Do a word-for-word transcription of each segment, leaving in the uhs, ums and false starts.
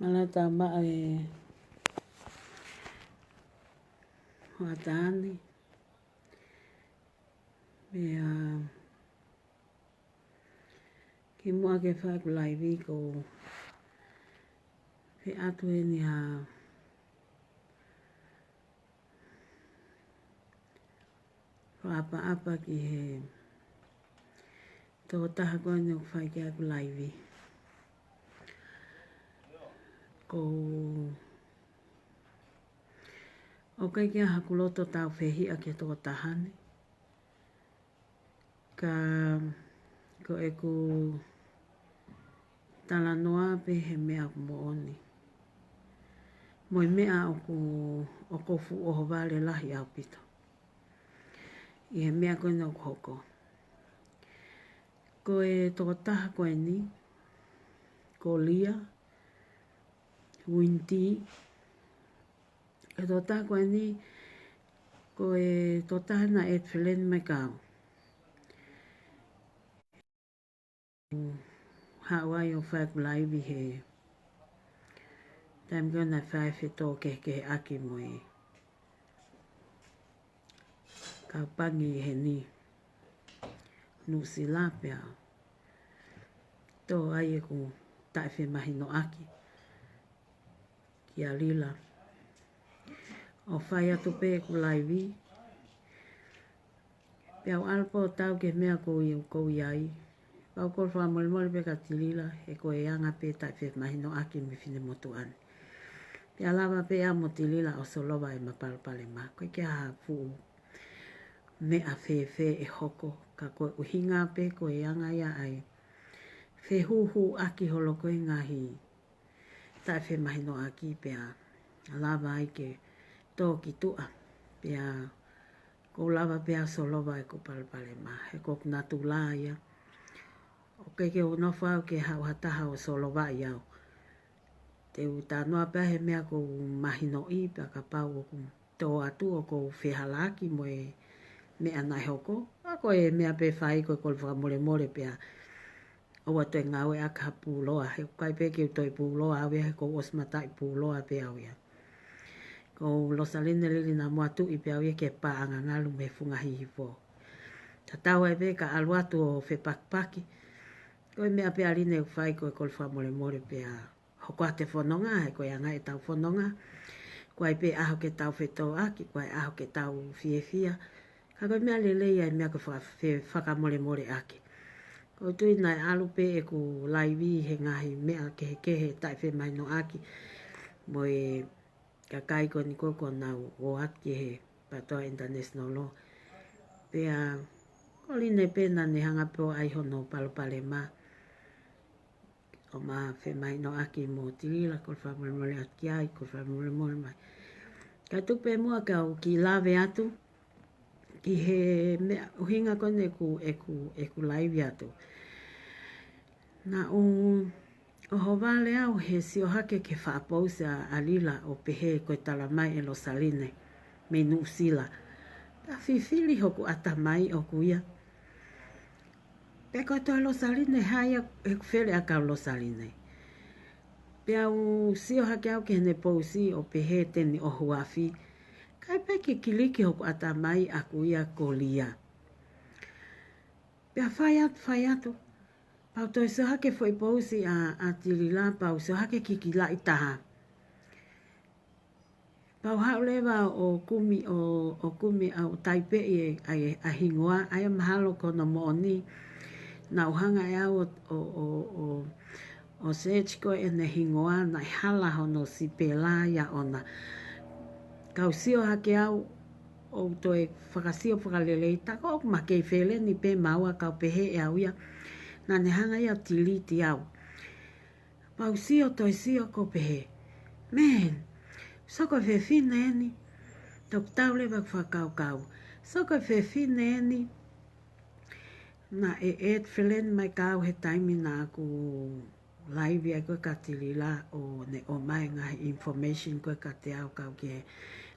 Mālō e tau maʻu e hoʻatā ni. Pea kimuʻa ke fai ʻeku laivi ʻoku ou fie ʻatu eni ha fakaʻapaʻapa ki he tokotaha ko eni ʻoku fai ki ai ʻeku laivi. ʻOku ʻikai ke ʻi ai haku loto tāufehiʻa ki he tokotaha ni. Ka ko ʻeku talanoa pē he meʻa ʻoku moʻoni. Mo e meʻa ʻoku, ʻoku fuʻu ʻohovale lahi ʻaupito ʻi he meʻa ko eni ʻoku hoko. Ko e tokotaha ko eni, ko Lia Winti, ko e tokotaha ko eni, ko e tokotaha naʻe add friend mai kiate au. Haʻu ai ʻo fai ʻeku laivi he taimi ko ē naʻe fai ai e fetōkehekeheʻaki mo e kau pangi heni Nuʻusila pea tō ai ʻeku taʻefemahinoʻaki kia Lila. ʻO fai atu pē ʻeku laivi. Pea u ʻalu pē ʻo tau ki he meʻa ʻoku ou ʻi, ʻoku ou ʻi ai. Pea u kole fakamolemole pē kia Tilila, he ko e anga pē taʻefemahinoʻaki mei he finemotuʻa ni. Pea lava pē au mo Tilila ʻo solova ʻema palopalema. ʻOku ʻikai ke ʻi ai ha fuʻu meʻa fēfē ʻe hoko, ka ko e ʻuhinga pē ko e anga ia ʻa e fehuhuʻaki holo ko e ngaahi taʻefemahinoʻaki pea lava ai ke tō ki tuʻa. Pea ʻoku ou lava pē ʻo solova ʻeku palopalema. He ko ʻeku natula ia. ʻOku ʻikai ke u nofo au ke haʻu ha taha ʻo solovaʻi au. Te u talanoa pē he meʻa ʻoku ou mahinoʻi pea kapau ʻoku tō atu ʻoku ou fehalaaki mo e meʻa naʻe hoko. ʻA ko e meʻa pē fai ko e kole fakamolemole pea ʻoua toe ngāueʻaki ha puloa, he ʻoku ʻikai pē ke u toe puloa au ia, he ʻoku ou ʻosi mataʻi puloa pē au ia. Ko Losaline Lilinamoa Tuʻi pē au ia ki he paʻanga ngalu mei he Funga Hihifo. Tatau ai pē ka ʻalu atu ʻo fepakipaki. Ko e meʻa pē ʻa Line ʻoku fai ko e kole fakamolemole pea hoko atu e fononga, he ko e anga ʻetau fononga. ʻOku ʻi ai pē ʻaho ke tau fetōʻaki, ʻoku ʻi ai ʻaho ke tau fiefia. Ka ko e meʻa lelei ʻa e meʻa ko e fa-, fe-, fakamolemoleʻaki. ʻOku ou tui naʻe ʻalu pē ʻeku laivi he ngaahi meʻa kehekehe taʻefemahinoʻaki mo e kakai ko eni ko ē ʻoku nau ō atu ki he PTOA International Law. Pea ko Line pē naʻa ne hanga pē ʻo ʻai hono palopalema. ʻO ma femahinoʻaki mo Tilila, kole fakamolemole atu ki ai, kole fakamolemole mai. Kae tuku pē muʻa kau kiʻi lave atu ki he meʻa ʻuhinga ko eni ʻeku, ʻeku, ʻeku laivi atu. Naʻa ku ʻohovale au he sio hake ki he faʻa pousi ʻa, ʻa Lila ʻo pehē ko e talamai ʻe Losaline mei Nuʻusila. Pea fifili hoku ʻatamai ʻoku ia. Pea ko e toe Losaline, hā ia ʻeku fele ʻakau Losaline. Pea u sio hake au ki heʻene pousi ʻo pehē te ne ʻohofi. Kae pē ke kiliki hoku ʻatamai ʻaku ia ko Lia. Pea fai atu, fai atu. Pea u toe sio hake foʻi pousi ʻa, ʻa Tilila, pea u sio hake ki he kiʻi laʻi taha. Pea u haʻu leva ʻo kumi ʻo, ʻo kumi ʻa ʻo taipeʻi e, ʻa e, ʻa e hingoa, ʻa ia mahalo ko hono moʻoni. Naʻa ku hanga ʻe au ʻo, ʻo, ʻo, ʻo, ʻo search ko ē ʻene hingoa, naʻe hala hono sipela ia ʻona. Kau sio hake au ʻo toe fakasio fakalelei, tā ko ē ʻoku ma kei feleni pē maua kau pehē ʻe au ia. Naʻa ne hanga ia ʻo tiliti au. Pea u sio toe sio ko pehē. Man, sio ko e fefine eni. Toku tau leva ʻeku fakakaukau. Sio ko e fefine eni. Naʻe add friend mai kiate au he taimi naʻa ku laivi ai ko ē kia Tilila ʻo ne ʻomai e ngaahi information ko ē kiate au kau ki he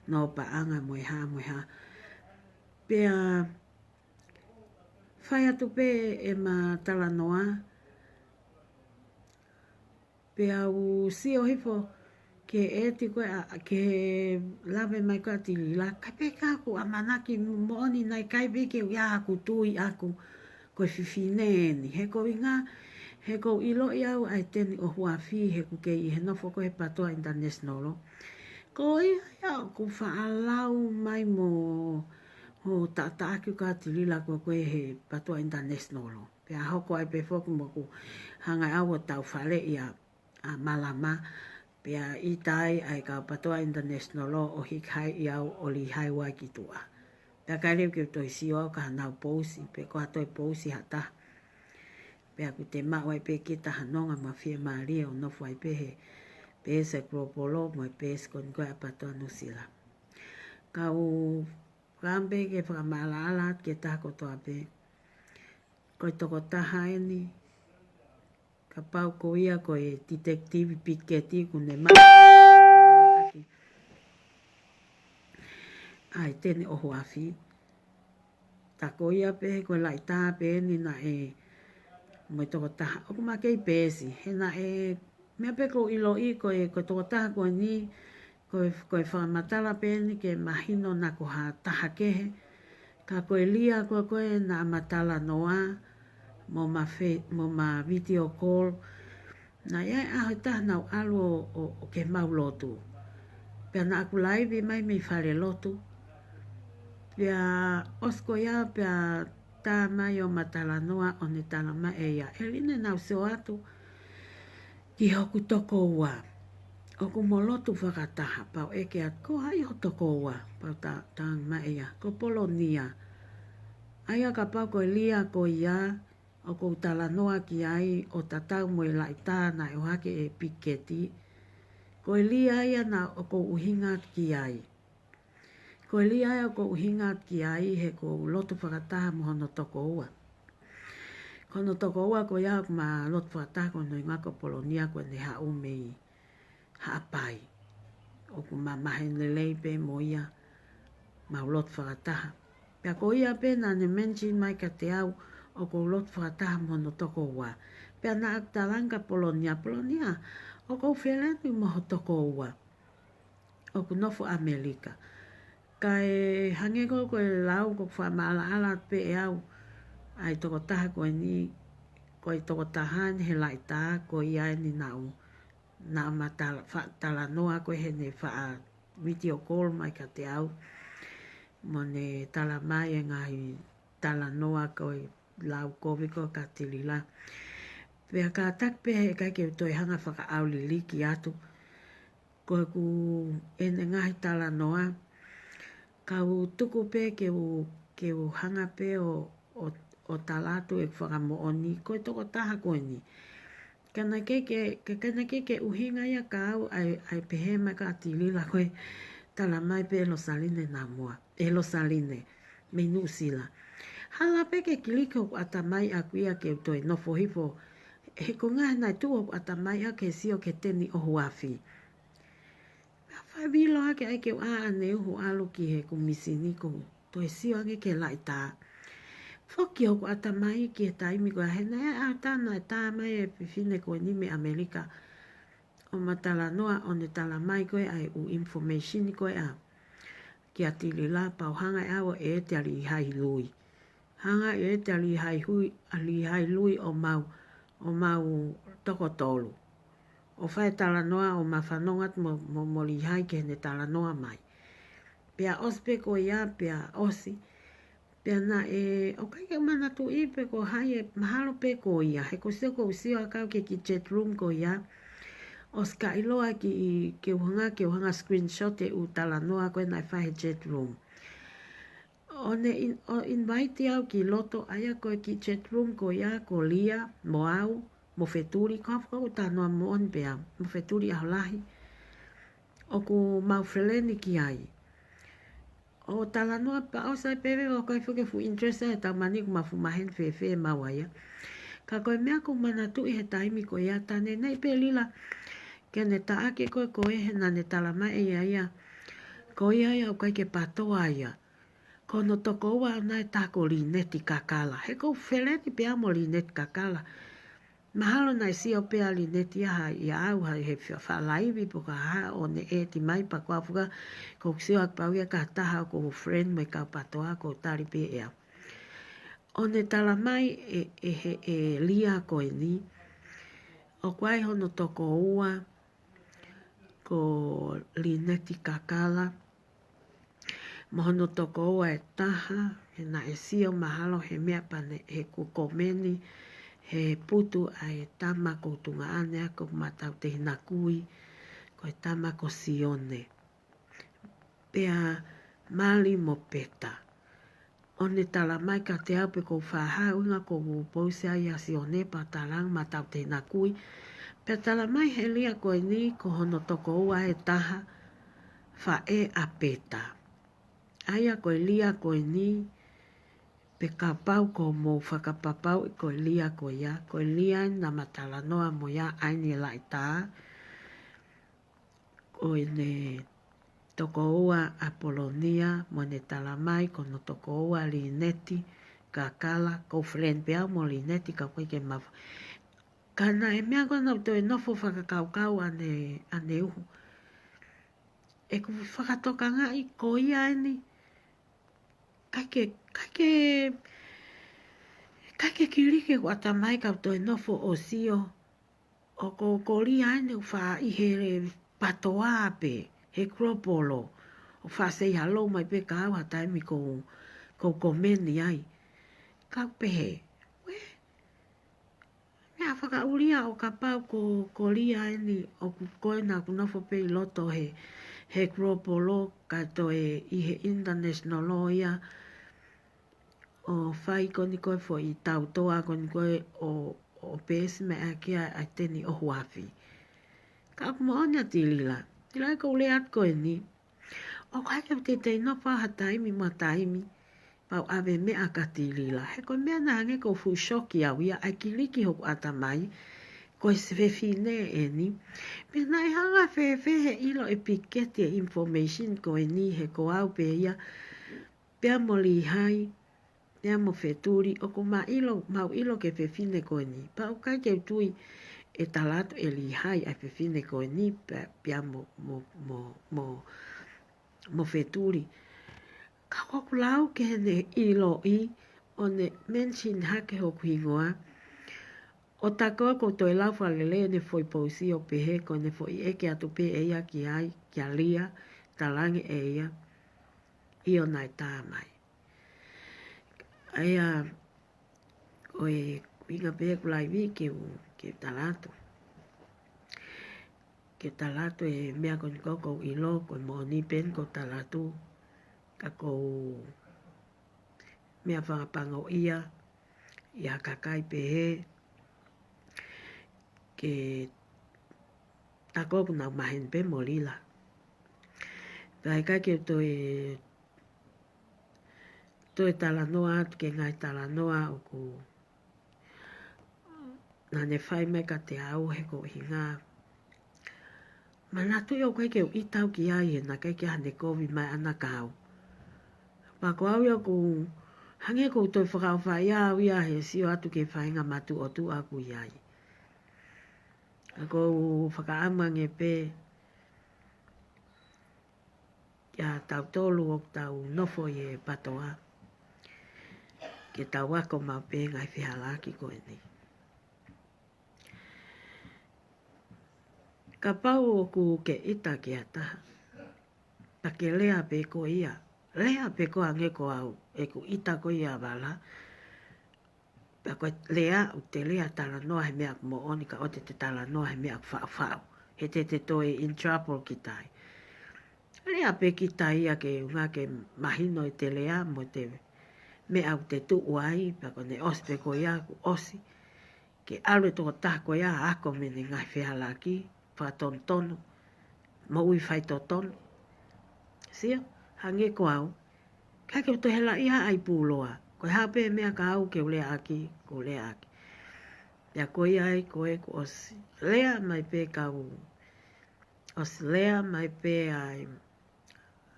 no paʻanga mo e hā mo e hā. Pea fai atu pē ʻema talanoa. Pea u sio hifo ki he ʻeti ko ē ʻa, ki he lave mai ko ē ʻa Tilila, ka pē ka ʻoku ʻamanaki moʻoni naʻe ʻikai pē ke u ʻi ai haku tui ʻaʻaku ko e fefine eni. He ko e ʻuhinga, he ʻoku ou ʻiloʻi au ʻa e Teni ʻOhuafi, he ʻoku kei ʻi he nofo ko ē he PTOA International. Ko ia ia ʻoku faʻa lau mai mo hoʻo taʻataʻaki ko ē ʻa Tilila ko ē he PTOA International. Pea hoko ai pē foki mo ʻeku hanga ʻe au ʻo tau faleʻi ʻa, ʻa Malama, pea ʻita ai ʻa e kau PTOA International ʻo hiki hake au ʻo lihai au ki tuʻa. Pea ʻikai leva ke u toe sio au ki haʻanau pousi, pe ko ha toe pousi ha taha. Pea ʻoku te maʻu ai pē kita ha nonga mo ha fiemālie ʻo nofo ai pē he peesi Global mo e peesi ko eni ko ē ʻa PTOA Nuʻusila. Ka u kampe ke fakamaʻalaʻala atu ki he taha kotoa pē. Ko e tokotaha eni, kapau ko ia ko e Detective Piketi ʻoku ne maʻu ʻa e Teni ʻOhuafi. Tā ko ia pē he ko e laʻitā pē eni naʻe mo e tokotaha. ʻOku ma kei peesi. He naʻe, meʻa pē ʻoku ou ʻiloʻi ko e, ko e tokotaha ko eni, ko e, ko e fakamatala pē eni ke mahino naʻa ko ha taha kehe. Ka ko e lia ko ē ko ē naʻa ma talanoa, mo ma fe-, mo ma video call. Naʻe ʻi ai e ʻaho ʻe taha naʻa ku ʻalu ʻo, ʻo, ʻo ke mau lotu. Pea naʻa ku laivi mai mei falelotu. Pea ʻosi ko ia pea tā mai ʻo ma talanoa ʻo ne tala mai ʻe ia, ʻEline, naʻa ku sio atu ki hoku tokoua. ʻOku mo lotu fakataha, pea u ʻeke atu, ko hai ho tokoua? Pea u ta-, tala mai ʻe ia, ko Polonia. ʻA ia kapau ko e lia ko ia ʻoku ou talanoa ki ai ʻo tatau mo e laʻitā naʻe ʻohake ʻe Piketi, ko e lia ia naʻa ʻoku ou ʻuhinga atu ki ai. Ko e lia ia ʻoku ou ʻuhinga atu ki ai he ʻoku ou lotu fakataha mo hono tokoua. Ko hono tokoua ko ia ʻoku ma lotu fakataha ko hono ʻuhinga ko Polonia ko ʻene haʻu mei Haʻapai. ʻOku ma maheni lelei pē mo ia, mau lotu fakataha. Pea ko ia pē naʻa ne mention mai kiate au ʻoku ou lotu fakataha mo hono tokoua. Pea naʻa ku talaange kia Polonia, Polonia, ʻoku ou feleni mo ho tokoua ʻoku nofo ʻAmelika. Kae hangē ko ē ko e lau ʻoku ou fakamaʻalaʻala pē ʻe au ʻa e tokotaha ko eni, ko e tokotaha eni he laʻitā ko ia eni naʻa ku, naʻa ma tala-, fa-, talanoa ko ē heʻene faʻa video call mai kiate au. Mo ne tala mai e ngaahi talanoa ko e lau kovi ko ē kia Tilila. Pea kātaki pē he ʻikai ke u toe hanga fakaʻauliliki atu. Ko ʻeku ʻene ngaahi talanoa, ka u tuku pē ke u, ke u hanga pē ʻo, ʻo, ʻo tala atu ʻeku fakamoʻoni, ko e tokotaha ko eni. Ka naʻe ʻikai ke, ka, ka naʻe ʻikai ke ʻuhinga ia kia au ʻa e, ʻa e pehē mai kia Tilila ko e tala mai pē ʻe Losaline Namoa, ʻe Losaline, mei Nuʻusila. Hala pē ke kiliki hoku ʻatamai ʻaʻaku ia ke u toe nofo hifo, he ko e ngaahi naʻe tuʻu hoku ʻatamai ʻaʻaku ke sio ki he Teni ʻOhuafi. Pea fai vilo hake ai ke u ʻā ʻaneuhu ʻalu ki he komisini ʻoku toe sio ange ki he laʻitā. Foki hoku ʻatamai ki he taimi ko ia he naʻe ʻi ai e ʻaho ʻe taha naʻe tā mai e fefine ko eni mei ʻAmelika ʻo ma talanoa ʻo ne tala mai ko ē ʻa e ʻū information ko ē ʻa kia Tilila pea u hanga ʻe au ʻo ʻeeti ʻa Lihai Lui. Hanga ʻeeti ʻa Lihai Hui, ʻa Lihai Lui ʻo mau, ʻo mau toko tolu. ʻO fai e talanoa ʻo ma fanongo atu mo, mo, mo Lihai ki heʻene talanoa mai. Pea ʻosi pē ko ia, pea ʻosi. Pea naʻe, ʻoku ʻikai ke u manatuʻi pe ko hai ē, mahalo pē ko ia. He ʻoku ou sio, ʻoku ou sio ʻaʻaku ki he kiʻi chat room ko ia. ʻOsi ka ʻiloa ki, ke u hanga, ke u hanga screenshot e ʻū talanoa ko ē naʻe fai he chat room. ʻO ne in-, ʻo invite au ki loto, ʻa ia ko e kiʻi chat room ko ia ko Lia, mo au, mo Fetuli, ko au ʻoku ou talanoa moʻoni pē au, mo Fetuli ʻAholahi. ʻOku mau feleni ki ai. ʻO talanoa pea ʻosi ai pē ʻoku ʻikai foki fuʻu interest ʻa e tau mani ʻoku ma fuʻu maheni fēfē mau ai ia. Ka ko e meʻa ʻoku ou manatuʻi he taimi ko ia tā ne ʻai pē Lila ke ne taʻaki ko ē ko ē he naʻa ne tala mai ʻe ia ia. Ko ia ia ʻoku ʻikai ke PTOA ia. Ko hono tokoua ʻona ʻe taha ko Lineti Kakala. He ʻoku ou feleni pē au mo Lineti Kakala. Mahalo naʻe sio pē ʻa Lineti ia ha ia au ha he fa-, falaivi pe ko e hā ʻo ne ʻeti mai pea ko au foki ʻoku ou sio ʻoku pau ia ka taha ʻoku ou friend mo e kau PATOA ʻoku ou tali pē ʻe au. ʻO ne tala mai ʻe, ʻe he, ʻe Lia ko eni, ʻoku ʻi ai hono tokoua ko Lineti Kakala, mo hono tokoua ʻe taha, he naʻe sio mahalo he meʻa pea ne, he kuo komeni, he putu ʻa e tama ʻoku ou tuongaʻane ʻaki ʻoku ma tau tehinakui, ko e tama ko Sione. Pea Mali mo Peta. ʻO ne tala mai kiate au pe ʻoku ou faʻa hā ʻuhinga ʻoku ou pousi ai ʻa Sione pea tala ange ma tau tehinakui. Pea tala mai he Lia ko eni ko hono tokoua ʻe taha faʻē ʻa Peta. ʻA ia ko e Lia ko eni, pe kapau ʻoku mou fakapapauʻi ko e Lia ko ia, ko e Lia naʻa ma talanoa mo ia ʻa eni ʻe laʻitā. Ko ʻene tokoua ʻApolonia, mo ne tala mai ko hono tokoua Lineti Kakala, ʻoku ou friend pē au mo Lineti ka ʻoku ʻikai ke ma fa-, ka naʻe meʻa ko ē naʻa ku toe nofo fakakaukau ʻaneuhu. ʻOku ou fakatokangaʻi ko ia eni, ʻikai ke, ʻikai ke, ʻikai ke kiliki ʻeku ʻatamai ka u toe nofo ʻo sio ʻoku ko Lia eni ʻoku faʻa ʻi he PATOA pē, he Global, ʻoku faʻa say hello mai pē kia au ha taimi ʻoku, ʻoku komeni ai. Ka u pehē, uē, meʻa fakaʻulia ʻo kapau ko, ko Lia eni ʻoku ko ena ʻoku nofo pē ʻi loto he, he Global ka toe ʻi he international ia ʻo fai ko eni ko e foʻi tautoa ko eni ko e ʻo, ʻo pēsi mai ʻaki ʻa e teni ʻo huafi. Ka ʻoku moʻoni ʻa Tilila. Tilila ʻoku ou lea atu ko eni. ʻOku ʻikai ke u teitei nofo ha taimi mo ha taimi. Pea u ʻave meʻa kia Tilila. He ko e meʻa naʻe hangē ʻoku fuʻu shock au ia ʻa e kiliki hoku ʻatamai. Ko e fefine eni. Pea naʻe hanga fēfē he ʻilo ʻe Piketi e information ko eni he ko au pē ia. Pea mo Lihai, pea mo Fetuli, ʻoku ma ʻilo, mau ʻilo ki he fefine ko eni. Pea ʻoku ʻikai ke u tui ʻe tala atu ʻe Lihai ʻa e fefine ko eni, pea, pea mo, mo, mo, mo, mo Fetuli. Ka ʻoku ou lau ki heʻene ʻiloʻi, ʻo ne mention hake hoku hingoa, ʻo tā ko ē ʻoku ou toe lau fakalelei ʻene foʻi pousi ʻo pehē ko ʻene foʻi ʻeke atu pē ʻe ia ki ai, kia Lia, tala ange ʻe ia, ʻio naʻe tā mai. ʻA ia, ko e ʻuhinga pē ʻeku laivi ke u, ke u tala atu. Ke u tala atu e meʻa ko eni ʻoku ou ʻilo, ko e moʻoni pē eni ʻoku ou tala atu, ka ʻoku ou meʻa fakapango ia, ʻi ha kakai pehē, ke tā ko ē ʻoku nau maheni pē mo Lila. Pea ʻikai ke u toe, toe talanoa atu ki he ngaahi talanoa ʻoku naʻa ne fai mai kiate au he ko e ʻuhinga. Manatuʻi ʻoku ʻikai ke u ʻita au ki ai he naʻe ʻikai ke ʻi ai hano kovi mai ʻana kia au. Pea ko au ia ʻoku, hangē ʻoku ou toe fakaʻofaʻia au ia he sio atu ki he faʻahinga matuʻotuʻa ʻoku ʻi ai. Ka ʻoku ou fakaʻamu ange pē kia tautolu ʻoku tau nofo ʻi he PATOA, ke tau ako maʻu pē ngaahi fehālaaki ko eni. Kapau ʻoku ke ʻita ki ha taha, pea ke lea pē koe ia, lea pē koe hangē ko au, ʻeku ʻita ko ia ʻa Vala, pea ko e lea, ʻoua te lea talanoa he meʻa ʻoku moʻoni ka ʻoua te te talanoa he meʻa ʻoku faʻufaʻu. He te te toe in trouble kita ai. Lea pē kita ia ke ʻuhinga ke mahino ʻete lea mo ʻete meʻa ʻoku te tuʻu ai, pea ko ʻene ʻosi pē ko ia, kuo ʻosi. Ke ʻalu e tokotaha ko ia ʻo ako mei heʻene ngaahi fehālaaki, fakatonutonu, moʻui faitotonu. Sio, hangē ko au, ʻikai ke u toe hela ia ai pūloa. Ko e hā pē meʻa kia au ke u lea ʻaki, ʻoku ou lea ʻaki. Pea ko ia ai ko ē kuo ʻosi lea mai pē kau, ʻosi lea mai pē ai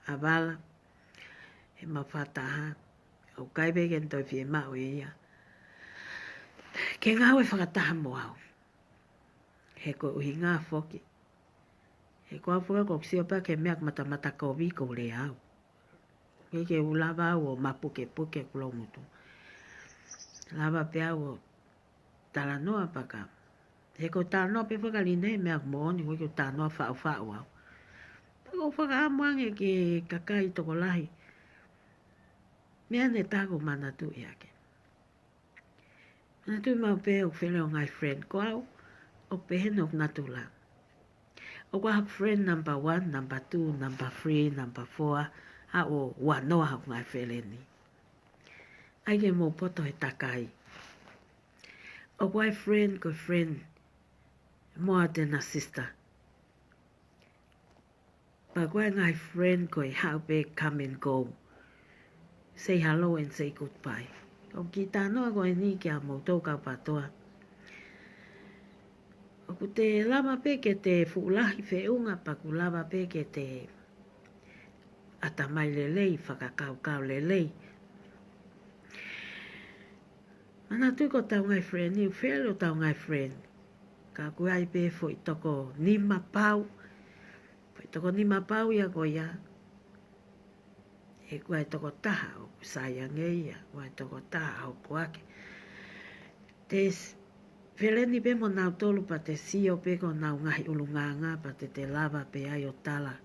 ʻa Vala, he mau fakataha, ʻoku ʻikai pē ke ne toe fiemaʻu ʻe ia ke ngāue fakataha mo au. He ko e ʻuhinga foki, he ko au foki ʻoku ou sio pē ki he meʻa ʻoku matamata kovi ʻoku ou lea au. ʻIkai ke u lava au ʻo mapukepuke ʻeku loungutu. Lava pē au ʻo talanoa pē ka. He ko e talanoa pē foki ʻa Line he meʻa moʻoni, ʻoku ʻikai ke u talanoa faʻufaʻu au. Pea ʻoku ou fakaʻamu ange ki he kakai tokolahi. Meʻa ʻe taha ʻoku ou manatuʻi ʻaki. Manatuʻi maʻu pē ʻoku fele hoku ngaahi friend. Ko au, ʻoku pehē hoku natula. ʻOku ʻi ai haku friend number one, number two, number three, number four, ʻa ʻoku ua noa haku ngaahi feleni. ʻAi ke mou poto he takai. ʻOku ʻi ai friend ko e friend more than a sister. Pea ko e ngaahi friend ko e haʻu pē come and go. Say hello and say goodbye. ʻOku ou kiʻi talanoa ko eni kia moutolu kau PTOA. ʻOku te lava pē ke te fuʻu lahi feʻunga pea ʻoku lava pē ke te ʻatamai lelei, fakakaukau lelei. Manatuʻi ko hotau ngaahi friend, ʻoku fele hotau ngaahi friend. Ka ʻoku ʻi ai pē foʻi toko nima pau. Foʻi toko nima pau ia ko ia. He ʻoku ʻi ai e toko taha ʻoku sai ange ia, ʻoku ʻi ai e toko taha ʻoku hoko hake. Te s-, feleni pē mo nautolu pea te sio pē ki honau ngaahi ʻulungaanga pea te te lava pē ai ʻo tala.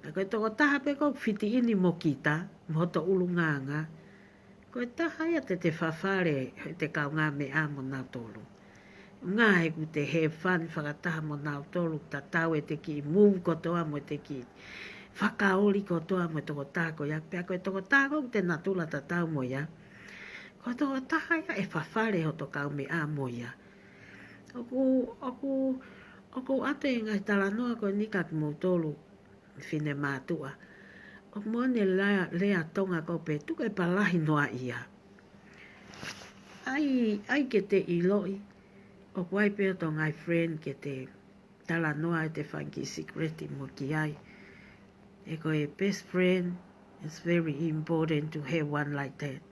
Ka ko e toko taha pē ʻoku fiti ʻeni mo kita, mo hoto ʻulungaanga. Ko e taha ia te te fafale, he te kaungāmeʻa mo nautolu. ʻUhinga he ʻoku te have fun fakataha mo nautolu, tatau ʻete kiʻi move kotoa mo ʻete kiʻi fakaoli kotoa mo e toko taha ko ia, pea ko e toko taha ʻoku te natula tatau mo ia. Ko e toko taha ia ʻe fafale hoto kaumeʻa mo ia. ʻOku, ʻoku, ʻoku ʻoatu e ngaahi talanoa ko eni kia kimoutolu fefine mātuʻa. ʻOku moʻoni e lea, lea Tonga ko e pehē tuku e palahi noa ia. ʻAi, ʻai ke te ʻiloʻi, ʻoku ʻi ai pē hoto ngaahi friend ke te talanoa ʻete fanga kiʻi secret mo ki ai. He ko e best friend, it's very important to have one like that.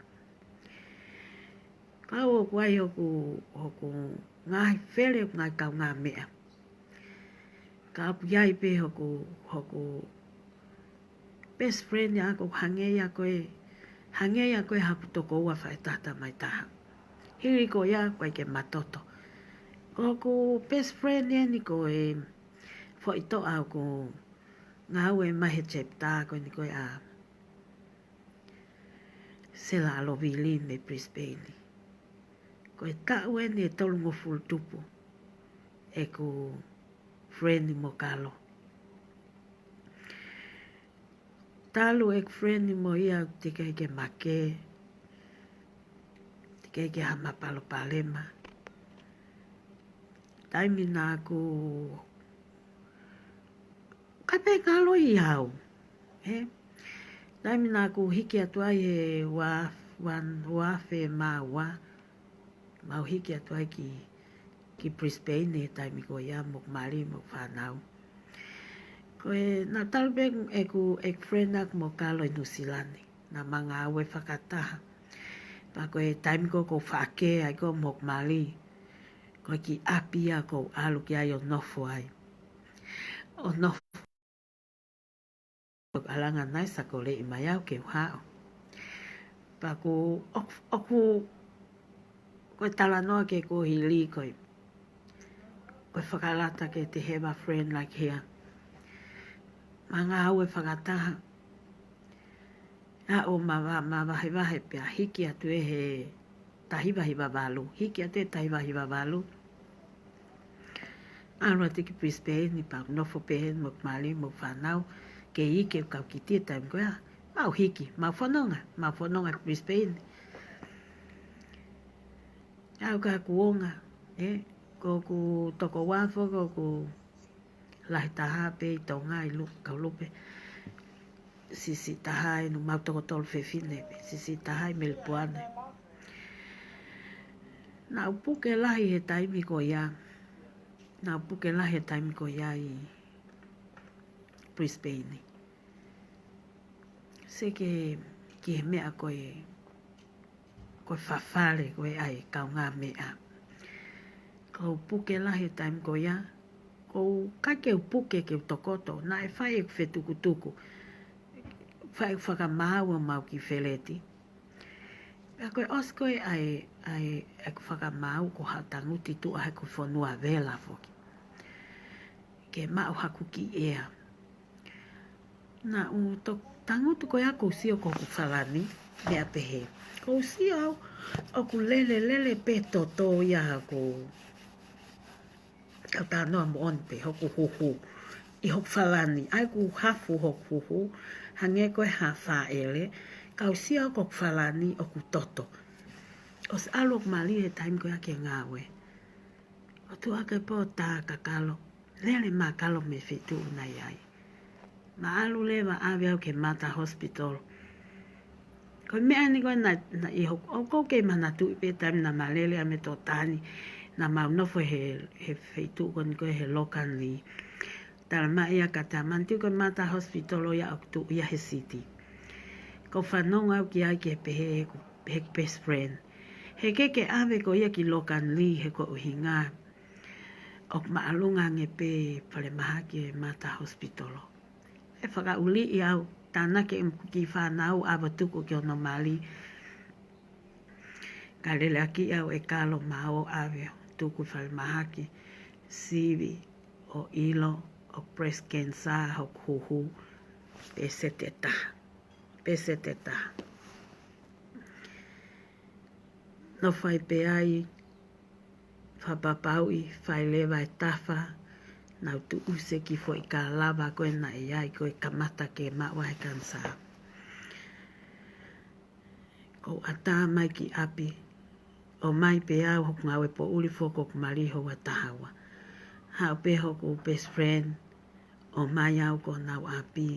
Ka ʻoku ʻi ai hoku, hoku ngaahi fele, ngaahi kaungāmeʻa. Ka ʻoku ʻi ai pē hoku, hoku best friend ia ʻoku hangē ia ko e, hangē ia ko e haku tokoua faʻētaha mai taha. Hili ko ia ʻoku ʻikai ke matoto. Ko hoku best friend eni ko e foʻi toʻa ʻoku ngāue mai he chapter ko eni ko e ʻa Sela ʻAlovili mei Brisbane. Ko e taʻu eni ʻe tolungofulu tupu ʻeku friend mo Kalo. Talu ʻeku friend mo ia teʻeki ai ke make, teʻeki ai ke ha ma palopalema. Taimi naʻa ku ka pē Kalo ʻi au, ē? Taimi naʻa ku hiki atu ai he ua, ua, ua afe mā ua, mau hiki atu ai ki, ki Brisbane he taimi ko ia mo hoku mali mo hoku fānau. Ko e, naʻa talu pē ʻeku, ʻeku friend ʻaku mo Kalo ʻi Nuʻusila ni. Naʻa ma ngāue fakataha. Pea ko e taimi ko ē ʻoku ou faʻa kē ai ko ē mo hoku mali, ko e kiʻi ʻapi ia ʻoku ou ʻalu ki ai ʻo nofo ai. ʻO nofo ʻo ʻalu ange ʻa Naisa ko e leʻi mai au ke u haʻu. Pea ʻoku, ʻoku, ʻoku, ko e talanoa ke ko hili ko e, ko e fakalata ke te have a friend like here. Ma ngāue fakataha. ʻA ʻo ma va-, ma vahevahe pea hiki atu ē he taha hiva hiva valu. Hiki atu ē taha hiva hiva valu. ʻAlu atu ki Brisbane ni pea nofo pē heni mo hoku mali mo hoku fānau. Ke ʻi ke kau kiʻi taimi ko ia. Mau hiki, mau fononga, mau fononga ki Brisbane. ʻA ʻoku ka kuonga, ē, ko hoku tokoua foki ʻoku lahi taha pē ʻi Tonga ʻi Lu-, kau Lupe. Siʻisiʻi taha ʻi nu mau toko tolu fefine pē, siʻisiʻi taha ʻi Melipoane. Naʻa ku puke lahi he taimi ko ia. Naʻa ku puke lahi he taimi ko ia ʻi Brisbane. Sio ki he, ki he meʻa ko e, ko e fafale, ko e ʻai kaungāmeʻa. Ko u puke lahi he taimi ko ia, ko u ʻikai ke u puke ke u tokoto, naʻe fai ʻeku fetukutuku, fai ʻeku fakamaau ʻo mau ki Feleti. Pea ko e ʻosi ko ē ʻa e, ʻa e, ʻeku fakamaau ko ha tangutu tuʻa he ko e fonua vela foki. Ke maʻu haku kiʻi ʻea. Naʻa ku to-, tangutu ko ia ko u sio ko hoku falani, meʻa pehē. Ko u sio au, ʻoku lele, lele pē toto ia ko ʻeku talanoa moʻoni pē hoku huhu. ʻI hoku falani, ʻa ia ʻoku hafu hoku huhu, hangē ko e hā fāʻele, ka u sio au ko hoku falani ʻoku toto. ʻOsi ʻalu hoku mali he taimi ko ia ke ngāue. ʻO tuʻu hake pē ʻo tā kia Kalo, lele mai Kalo mei he feituʻu naʻe ʻi ai. Mālō leva ʻave au ki he Mater Hospital. Ko e meʻa ni ko ē naʻe, naʻe ʻi hoku, ʻoku ou kei manatuʻi pē taimi naʻa ma lele ai mo e toketā ni, naʻa mau nofo he, he feituʻu ko eni ko ē he Logan Lee. Tala mai ia ka ta manti ko e Mater Hospital ʻo ia ʻoku tuʻu ia he city. Ko u fanongo au ki ai ke pehē heʻeku, heʻeku best friend. He ʻikai ke ʻave ko ia ki Logan Lee he ko e ʻuhinga ʻoku māʻolunga ange pē falemahaki e Mater Hospital. ʻE fakaʻuliʻi au, tānaki ʻeku kiʻi fānau ʻave ʻo tuku ki hono mali. Ka lele ʻaki au ʻe Kalo maʻu ʻave ʻo tuku falemahaki, sivi, ʻo ʻilo, ʻoku breast cancer hoku huhu, pē seti ʻe taha. Pē seti ʻe taha. Nofo ai pē ai, fakapapauʻi, fai leva e tafa, nau tuʻusi e kiʻi foʻi kalava ko ē naʻe ʻi ai ko e kamata ke maʻu ai e kanisā. Ko u ʻatā mai ki ʻapi, ʻomai pē au hoku ngāue poʻuli foki hoku mali houa taha ua. Haʻu pē hoku best friend, ʻomai au ki honau ʻapi,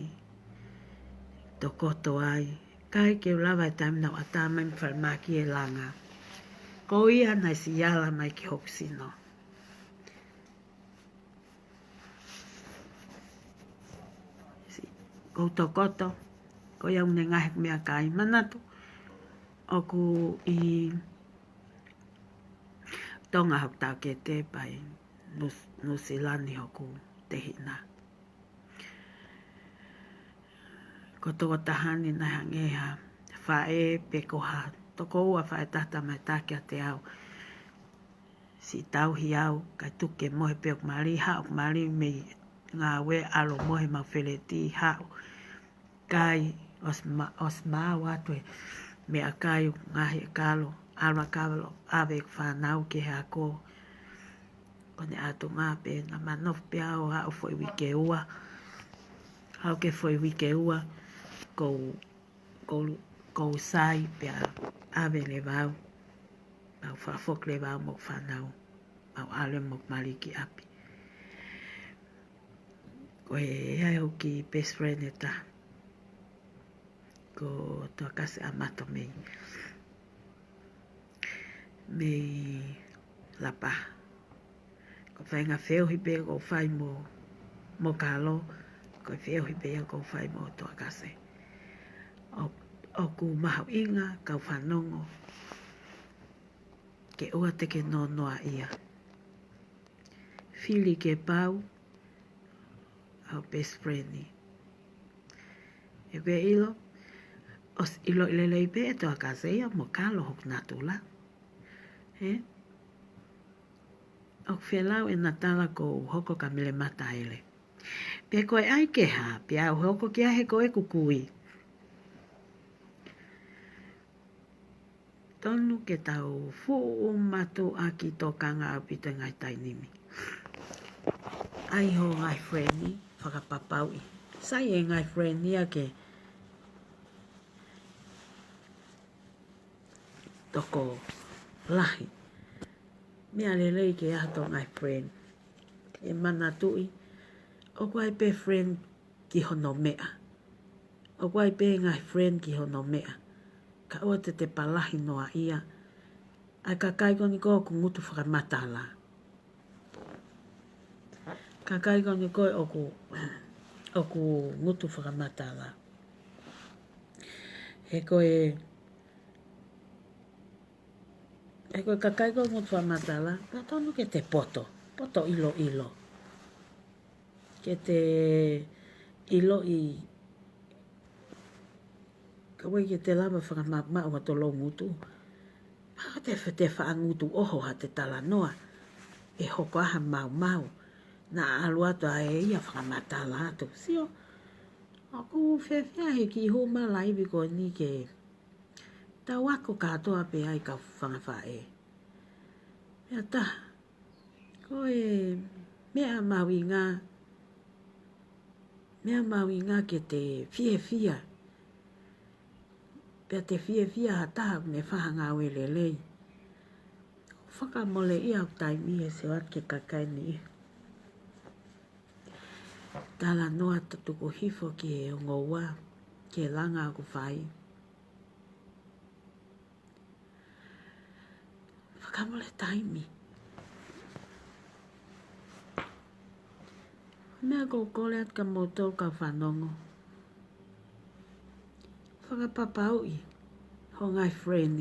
tokoto ai. ʻIkai ke u lava e taimi naʻa ku ʻatā mai mei falemahaki e langa. Ko ia naʻe siʻi ala mai ki hoku sino. Siʻi, ko u tokoto, ko ia ʻoku ne ngaohi ʻeku meʻakai, manatu, ʻoku ʻi Tonga hoku taʻokete pea ʻi Nuʻu-, Nuʻusila ni hoku tehina. Ko e tokotaha ni naʻe hangē ha faʻē pe ko ha tokoua, faʻē taha tamaʻitaʻi kiate au. Siʻi tauhi au, kae tuku ke mohe pē hoku mali, haʻu hoku mali mei ngāue ʻalu ʻo mohe maʻu Feleti, haʻu. Kai, ʻosi ma-, ʻosi maʻu atu e meʻakai, ngaohi ʻe Kalo, ʻalu ʻa Kalo ʻave e fānau ki he ako. Ko ʻene ʻatunga pē naʻa ma nofo pē au ʻo aʻu foʻi uike ua. Aʻu ki he foʻi uike ua, ko u, ko u, ko u sai pea ʻave leva au. Mau fakafoki leva au mo hoku fānau. Mau ʻalu mo hoku mali ki ʻapi. Ko e ʻai hoku kiʻi best friend ʻe taha. Ko Toakase ʻAmato mei, mei Lapaha. Ko e faʻahinga feohi pē ʻoku ou fai mo, mo Kalo, ko e feohi pē ia ʻoku ou fai mo Toakase. ʻO, ʻoku mahuʻinga ke u fanongo ke ʻoua te ke noa noaʻia. Fili ke pau, ʻa hoʻo best friend ni. ʻE ke ʻilo, ʻosi ʻiloʻi lelei pē ʻe Toakase ia mo Kalo hoku natula. He? ʻOku felau ʻena tala ko u hoko ka mele mata ele. Pea ko e ʻai ke hā, pea u hoko ki ai he ko ʻeku kui. Tonu ke tau fuʻu matuʻaki tokanga ʻaupito e ngaahi taimi ni. ʻAi hoʻo ngaahi friend ni, fakapapauʻi. Sai e ngaahi friend ni ia ke tokolahi. Meʻa lelei ke ʻi ai hato ngaahi friend. ʻE manatuʻi, ʻoku ʻi ai pē friend ki hono meʻa. ʻOku ʻi ai pē ngaahi friend ki hono meʻa. Ka ʻoua te te palahi noaʻia ʻa e kakai ko eni ko ē ʻoku ngutu fakamatala. Kakai ko eni ko ē ʻoku, ʻoku ngutu fakamatala. He ko e ʻE ko e kakai ko ē ʻoku motu fakamatala, pea tonu ke te poto, poto ʻiloʻilo. Ke te ʻiloʻi, ka ʻoku ʻikai ke te lava fakamaʻumaʻu ʻa e tolongutu. Pea te, te faʻa ngutu ʻoho ha te talanoa, ʻe hoko ʻa ha maumau, naʻa ʻalu atu ʻa e ia fakamatala atu. Sio, ʻoku fiefia he kiʻi hū mai laivi ko eni ke tau ako kātoa pē ai kau fanga faʻē. Pea taha, ko e meʻa mahuʻinga, meʻa mahuʻinga ke te fiefia. Pea te fiefia ha taha ʻoku ne fai ha ngāue lelei. Fakamoleʻi ʻa e taimi ʻe sio atu ki he kakai ni. Talanoa tutuku hifo ki he ongo ua, ki he langa ʻoku fai. Fakamole taimi. Meʻa ʻoku ou kole atu kia moutolu kau fanongo. Fakapapauʻi ho ngaahi friend.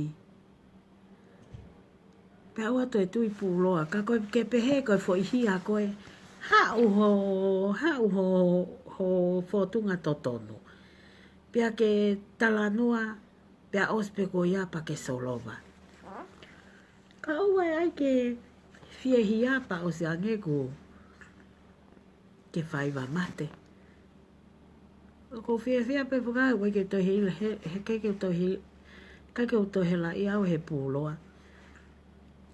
Pea ʻoua toe tui puloa, ka ko e ke pehē ko e foʻi hia ko ē. Haʻu ho, haʻu ho, ho fōtunga totonu. Pea ke talanoa, pea ʻosi pē ko ia pea ke solova. Ka ʻoua ʻe ʻai ke fiefia pea ʻosi ange kuo ke faiva mate. ʻOku ou fiefia pē fakaʻau, ʻoku ʻikai ke toe hila, he, he ʻikai ke toe hila, ʻikai ke toe helaʻia au he puloa.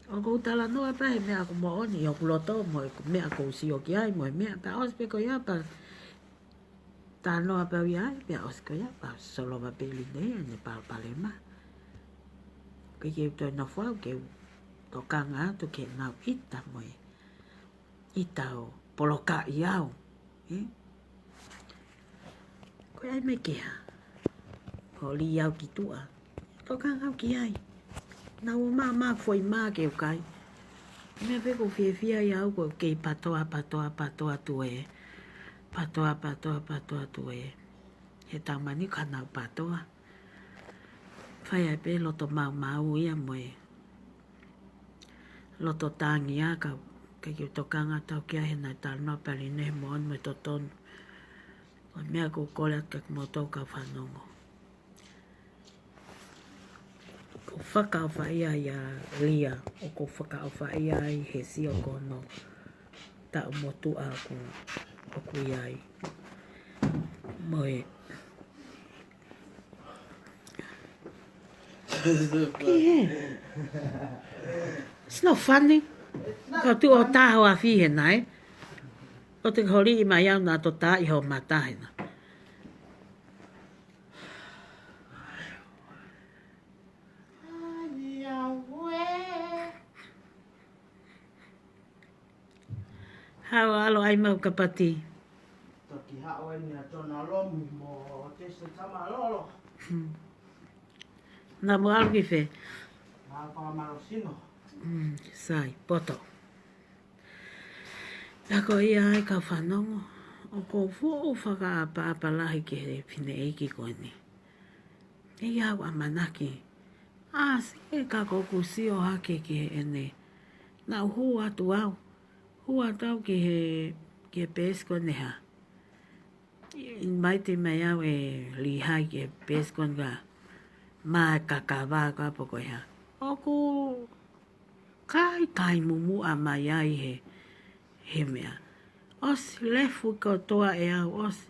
ʻOku ou talanoa pē he meʻa ʻoku moʻoni ʻi hoku loto mo e meʻa ʻoku ou sio ki ai mo e meʻa pea ʻosi pē ko ia pea talanoa pē au ia ai, pea ʻosi ko ia, pea solova pē ʻe Liné ʻene palopalema. ʻOku ʻikai ke u toe nofo au ke u tokanga atu ke nau ʻita mo e ʻita ʻo polokaʻi au. Ē? Ko e ʻai mai ke hā? Ko li au ki tuʻa. Tokanga au ki ai. Naʻa ʻoku maʻamaʻa foʻi mā ke u kai. Meʻa pē ʻoku ou fiefia ai au ko e kei patoa, patoa, patoa tuē. Patoa, patoa, patoa tuē. He tau mani ka nau patoa. Fai ai pē loto maumau ia mo e loto tangi ā ka, ke ke tokanga tau ki ai he naʻe talanoa pē ʻa Liné he moʻoni mo e totonu. Ko e meʻa ʻoku ou kole atu kia moutolu kau fanongo. ʻOku ou fakaʻofaʻia ʻia Lia, ʻoku ou fakaʻofaʻia ai he sio ki hono taʻu motuʻa ʻoku, ʻoku ʻi ai. Mo e. Ki he. It's not funny. Ka tu o taho a fi he nai. O te holi i mai au na to ta i ho mata he na. Haʻu ʻalu ʻai mau kapati. Toki haʻu eni ʻa Tona Lomi mo Tese Tamalolo. Hmm. Naʻa mo ʻalu ki fē? Naʻa fakamalosino. Hmm, sai, poto. Pea ko ia ai kau fanongo, ʻoku ou fuʻu fakaʻapaʻapa lahi ki he fineʻeiki ko eni. ʻE au ʻamanaki. ʻAsi e ka ko kusio hake ki heʻene. Naʻa u hū atu au. Hū atu au ki he, ki he peesi ko eni hā. Invite mai au ʻe Lihai ki he peesi ko eni ka. Mā e kakava ka poko e hā. ʻOku kai kai mumuʻa mai ai he, he meʻa. ʻOsi lefu kotoa ʻe au, ʻosi,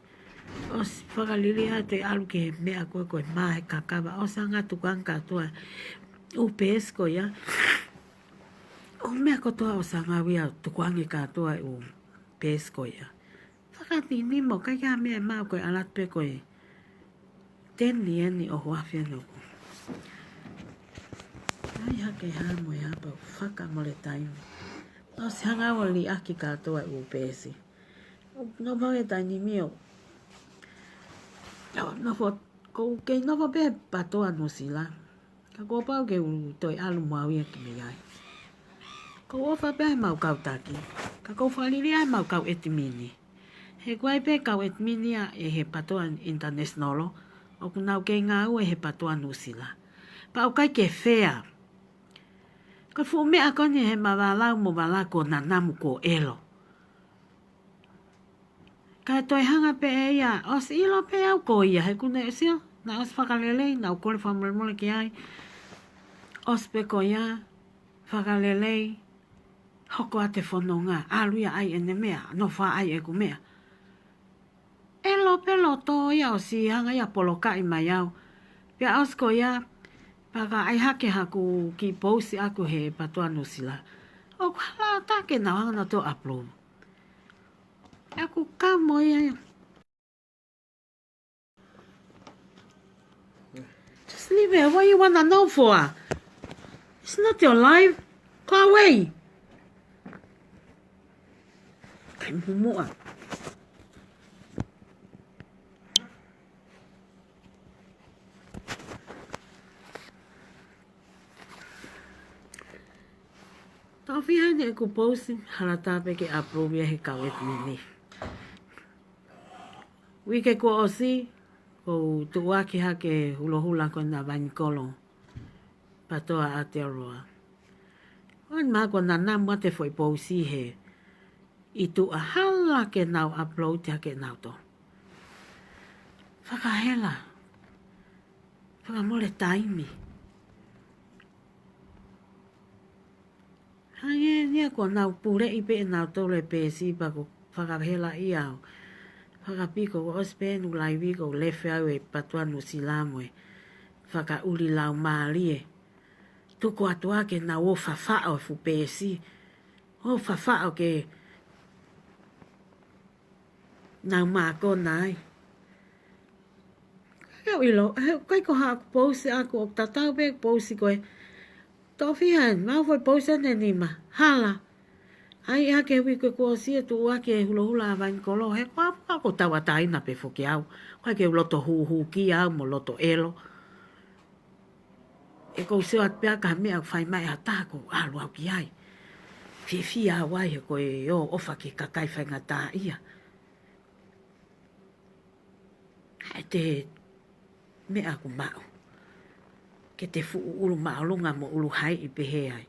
ʻosi fakalili atu ʻe ʻalu ki he meʻa ko ē ko e mā e kakava, ʻosi anga tukuange kātoa ʻū peesi ko ia. ʻO meʻa kotoa ʻosi anga au ia tukuange kātoa ʻū peesi ko ia. Fakatinimo, kai ka meʻa mau ko e ʻalu atu pē ko e. Teni eni ʻo huafi ʻalu ko. ʻAi hake hā mo e hapa fakamole taimi. ʻOsi hanga ʻo liʻaki kātoa ʻū peesi. Nofo he taimi ʻo. Nofo, ʻoku ou kei nofo pē patoa Nuʻusila. Ka kuo pau ke u toe ʻalu mo au ia ki mei ai. ʻOku ou ʻofa pē ʻa e mau kau taki. Ka ʻoku ou fakalili ʻa e mau kau ʻetimini. He ʻoku ʻi ai pē kau ʻetimini ia ʻe he patoa international. ʻOku nau kei ngāue he patoa Nuʻusila. Pea ʻoku ʻikai ke fea. Ko e fuʻu meʻa ko eni he ma valau mo vala ko nanamu ko ʻelo. Kae toe hanga pē ʻe ia, ʻosi ʻilo pē au ko ia, he kuo ne ʻosi ʻilo, naʻe ʻosi fakalelei, naʻa ku kole fakamolemole ki ai. ʻOsi pē ko ia, fakalelei, hoko atu e fononga, ʻalu ia ʻai ʻene meʻa, nofo ʻai ʻeku meʻa. ʻElo pē loto ia ʻosi hanga ia polokaʻi mai au. Pea ʻosi ko ia, pea ka ʻai hake haku kiʻi pousi ʻaku he PATOA Nuʻusila. ʻOku hala ʻatā ke nau hanga nautolu ʻo upload. ʻOku kamo ia ia. Just leave it. What you wanna know for? It's not your life. Go away. Kai mumuʻa. Tofiha ni ʻeku pousi, hala ʻatā pē ke approve ia he kau ʻeku mimi. Uike kuo ʻosi, ʻoku ou tuʻuaki hake hulohula ko ena Vainikolo, PATOA Aotearoa. ʻOku ou maʻu ko nanamu atu e foʻi pousi he ʻi tuʻa, hala ke nau upload hake nautolu. Fakahela. Fakamole taimi. Hangē ni ia kuo nau puleʻi pē ʻe nautolu e peesi pea kuo fakahelaʻi au. Fakapiko kuo ʻosi pē ʻeku laivi kuo u lefe au e PATOA Nuʻusila mo e fakaʻuli laumālie. Tuku atu ā ke nau ō fafaʻo e fuʻu peesi. ʻO fafaʻo ke nau mākona ai. Ke u ʻilo, he ʻikai ko haʻaku pousi ʻaku, ʻoku tatau pē pousi ko e Tofiha, maʻu foʻi pousi ʻe nima, hala. ʻAi hake uike kuo ʻosi e tuʻuaki e hulohula ʻa Vainikolo, he ko e hā ʻoku ou tauʻatāina pē foki au. ʻIkai ke u loto hūhū ki au mo loto ʻelo. ʻE ʻoku ou sio atu pē au ki ha meʻa ʻoku fai mai ʻe ha taha ʻoku ou ʻalu au ki ai. Fiefia au ai he ko e ʻofa ki he kakai faingataʻaʻia. ʻAi e meʻa ʻoku maʻu. Ke te fuʻu ʻulu māʻolunga mo ʻulu haiʻi pehē ai.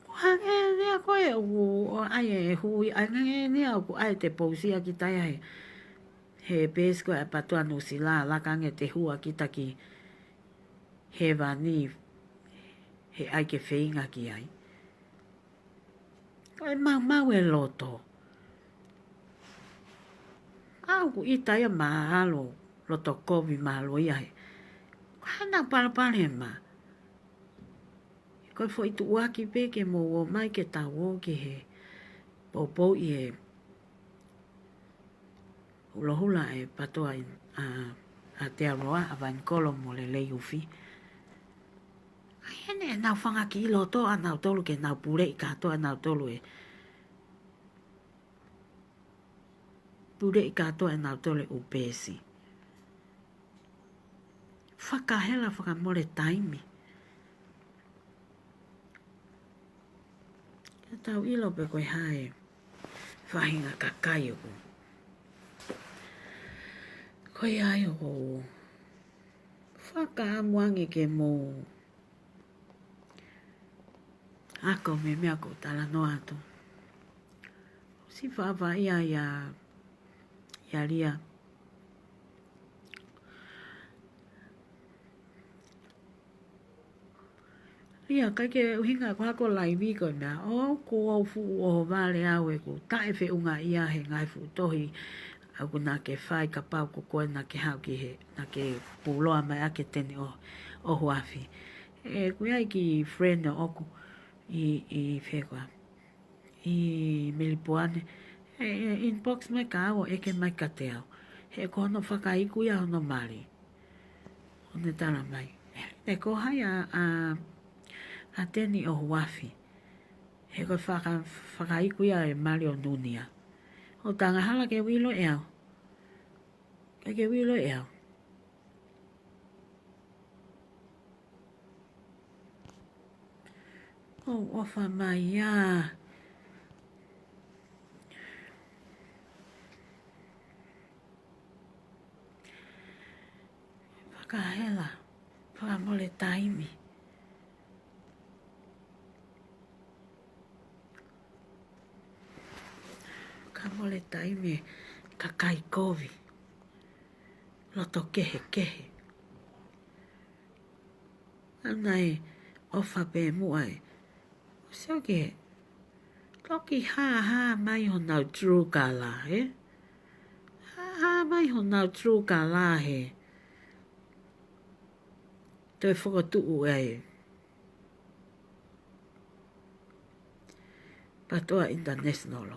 Ko e hangē ni ia ko ē ʻoku ʻai e hui, hangē ni ia ʻoku ʻai e pousi ʻa kita ia he, he peesi ko ē ʻa e PATOA Nuʻusila, laka ange ʻete hū ʻa kita ki hēvani, he ʻai ke feinga ki ai. Ko e maumau e loto. ʻOku ʻita ia mahalo, loto kovi mahalo ia he. Ko e hā ʻenau palopalema? Ko e foʻi tuʻuaki pē ke mou ō mai ke tau ō ki he poupouʻi e hulohula e PATOA ʻi, ʻa, Aotearoa, ʻa Vainikolo mo Leleiufi. ʻAi ʻenau fanga kiʻi loto ʻanautolu ke nau puleʻi kātoa ʻanautolu e, puleʻi kātoa ʻanautolu e ʻū peesi. Fakahela, fakamole taimi. Ke tau ʻilo pē ko e hā e faʻahinga kakai ʻoku. Ko ia ai ʻoku ou fakaʻamu ange ke mou ako mei he meʻa ʻoku ou talanoa atu. ʻOsi faʻafaʻia ia, ia Lia. Lia, ʻikai ke ʻuhinga ko haʻaku laivi ko e meʻa, ʻoku ou fuʻu ʻohovale au he ʻoku taʻefeʻunga ia he ngaahi fuʻu tohi ʻoku na ke fai kapau ko koe na ke haʻu ki he, na ke puloa mai ʻa Teni ʻo, ʻOhuafi. ʻE, ʻoku ʻi ai e kiʻi friend ʻoʻoku ʻi, ʻi fē koā, ʻi Melipoane. ʻE, ʻe inbox mai kia au ʻo ʻeke mai kiate au. He ko hono fakaiku ia hono mali. ʻO ne tala mai. ʻE ko hai ʻa, ʻa, ʻa Teni ʻOhuafi. He ko e faka-, fakaiku ia e mali ʻo Nunia. ʻOku angahala ke u ʻilo ʻe au. ʻIkai ke u ʻilo ʻe au. ʻOu ʻofa mai ia. Fakahela, fakamole taimi. Ole taimi kakai kovi. Loto kehekehe. ʻA ia naʻe ʻofa pē muʻa ē. ʻOsi ʻoku ke toki hāhā mai honau true colour, ē? Hāhā mai honau true colour he toe fokotuʻu ʻa e PATOA International.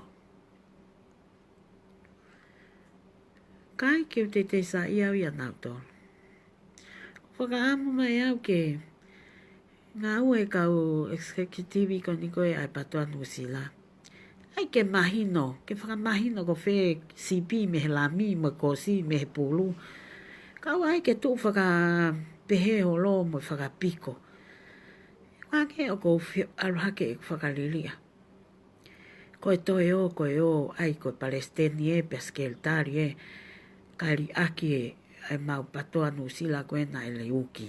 Kae ke u teitei saiʻia au ia nautolu. Fakaʻamu mai au ke ngāue kau executive ko eni ko ē ʻa e PATOA Nuʻusila. ʻAi ke mahino, ke fakamahino ko fē sipi mei he lami, mo e kosi mei he pulu. Kae ʻai ke tuʻu fakapehē holo mo fakapiko. Kae ke ʻoku ou fie ʻalu hake ʻeku fakaliliʻa. Ko e toe ō, ko e ō, ʻai ko e palesiteni ē, pea sekelitali ē, kae liʻaki ē, ʻa e mau PATOA Nuʻusila ko ē naʻe leuki.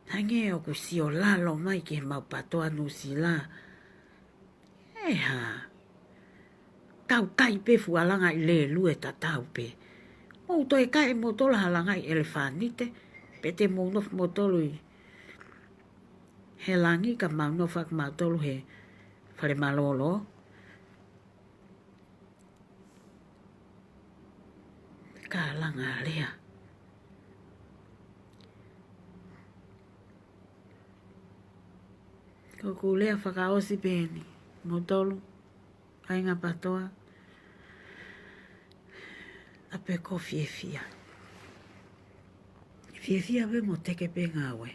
Hangē ʻoku sio lalo mai ki he mau PATOA Nuʻusila. ʻE hā. Tau kai pē fuʻu langaʻi lēlue tatau pē. Mou toe kai ʻe moutolu ha langaʻi ʻelefanite. Pe te mou nofo moutolu ʻi he langi ka mau nofo ʻaki mautolu he fale mālōlō. Ka langa lea. Ko ʻeku lea fakaʻosi pē eni. Moutolu, kāinga PATOA. ʻA pē ko fiefia. Fiefia pē mo teke pē ngāue.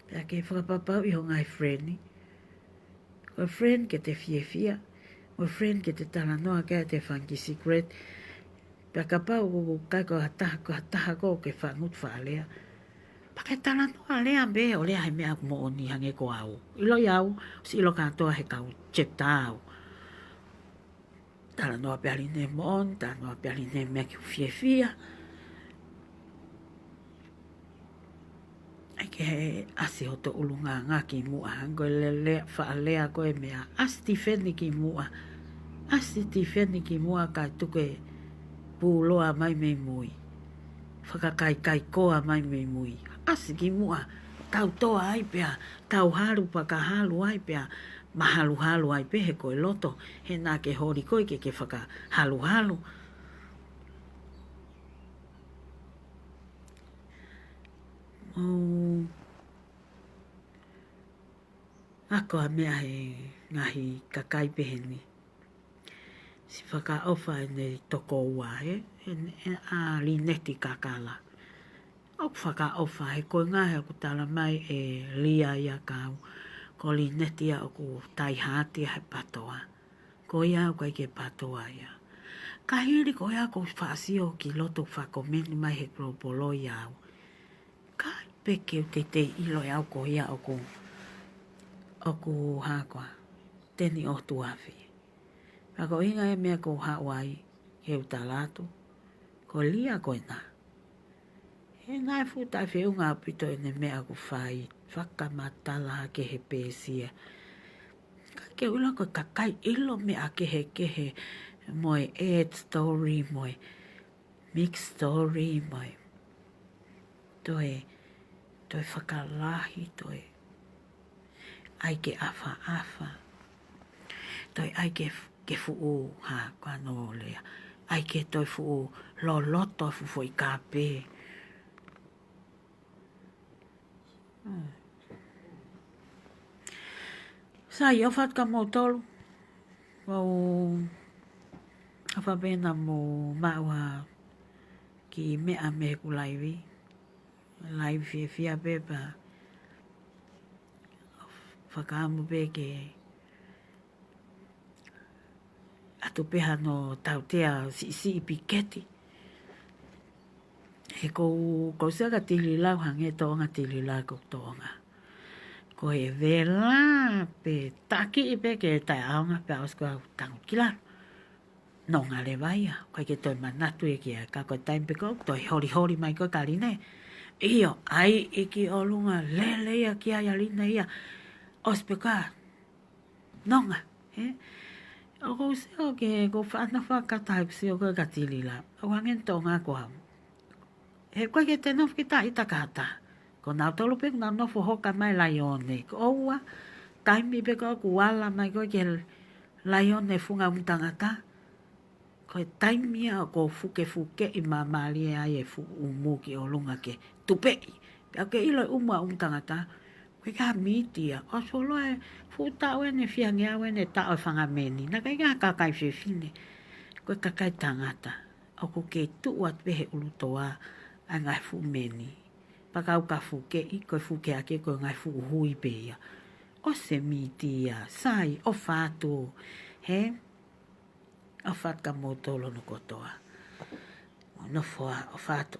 Pea ke fakapapauʻi ho ngaahi friend. Ko e friend ke te fiefia. Ko e friend ke te talanoa ki ai ʻete fanga kiʻi secret. Pea kapau ʻoku ʻikai ko ha taha, ko ha taha ko ē ke fangutu fakalea. Pea ke talanoa lea pē ʻo lea he meʻa moʻoni hangē ko au. ʻIloʻi au, ʻosi ʻilo kātoa he kau chapter au. Talanoa pē ʻa Line moʻoni, talanoa pē ʻa Line meʻa ke u fiefia. ʻAi ke ʻasi hoto ʻulungaanga ki muʻa, hangē ko e lea, fakalea ko e meʻa, ʻasi tifeni ki muʻa. ʻAsi tifeni ki muʻa kae tuku e puloa mai mei mui. Fakakaikaikoa mai mei mui. ʻAsi ki muʻa, tau toa ai pea, tau halu pea ka halu ai pea, mahaluhalu ai pē he ko e loto, he naʻa ke holi koe ke ke fakahaluhalu. ʻOu ako ʻa e meʻa he ngaahi kakai peheni. Siʻi fakaʻofa ʻene tokoua he, he, he ʻa Lineti Kakala. ʻOku fakaʻofa he ko e ngaahi ʻoku tala mai ʻe Lia ia kau. Ko Lineti ia ʻoku taihātia he PATOA. Ko ia ʻoku ʻikai ke PATOA ia. Ka hili ko ia ʻoku faʻa sio ki loto fakomeni mai he kolopolo ia au. Kai pē ke u teitei ʻilo ʻe au ko ia ʻoku, ʻoku hā koā. Teni ʻo tuafi. Ka ko e ʻuhinga e meʻa ʻoku ou haʻu ai, ke u tala atu. Ko Lia ko ena. He naʻe fuʻu taʻefeʻunga ʻaupito ʻene meʻa ʻoku fai, fakamatala hake he pēsia. Ka ke u ʻilo ko e kakai ʻilo meʻa kehekehe mo e ad story mo e mix story mo e toe, toe fakalahi, toe ʻai ke ʻafaʻafa. Toe ʻai ke, ke fuʻu hā, ko ʻenau lea. ʻAi ke toe fuʻu loloto fuʻu foʻi kape. Hmm. Sai, ʻofa atu kia moutolu. ʻOfa pē naʻa mou maʻu ha kiʻi meʻa mei heʻeku laivi. Laivi fiefia pē pea fakaʻamu pē ke ʻatu pē hano tautea siʻisiʻi piketi. He ʻoku ou, ʻoku ou sio kia Tililau hangē Toʻonga Tililau ko Toʻonga. Ko e vela pē takiʻi pē ke taʻeʻaonga pea ʻosi ko au tangu ki lalo. Nonga leva ia, ʻikai ke toe manatu ia ki ai, ka ko e taimi pē ko ē toe holiholi mai ko ē kia Line. ʻIo, ʻai ʻi ki ʻolunga lele ia ki ai ʻa Line ia. ʻOsi pē ka, nonga. He? ʻOku ou sio ki he, ʻoku ou faʻa fakatahataha ʻeku sio ko ē kia Tilila. ʻOku hangē ʻene toʻonga ko au. He ko e ke te nofo ki taʻi takata. Ko nautolu pē ʻoku nau nofo hoka mai laione. Ko ʻoua, taimi pē ko ē ʻoku ala mai ko ē ki he laione funga ʻumu tangata. Ko e taimi ia ʻoku ou fukefukeʻi māmālie ai e fuʻu ʻumu ki ʻolunga ke tupeʻi. Pea ke ʻilo e ʻumu ʻa ʻumu tangata. Ko e ka miti ia. ʻOsi ʻalu e fuʻu taʻu ʻeni, fie ngeau ʻeni, taʻu ʻe fanga meni. Naʻe ʻikai ha kakai fefine. Ko e kakai tangata. ʻOku kei tuʻu atu pē he ʻulu toa ʻa e ngaahi fuʻu meni. Pea ka u ka fukeʻi, ko e fukeʻaki ko e ngaahi fuʻu hui pē ia. ʻOsi e miti ia, sai, ʻofa atu. He? ʻOfa atu kia moutolu hono kotoa. Mo nofo ā, ʻofa atu.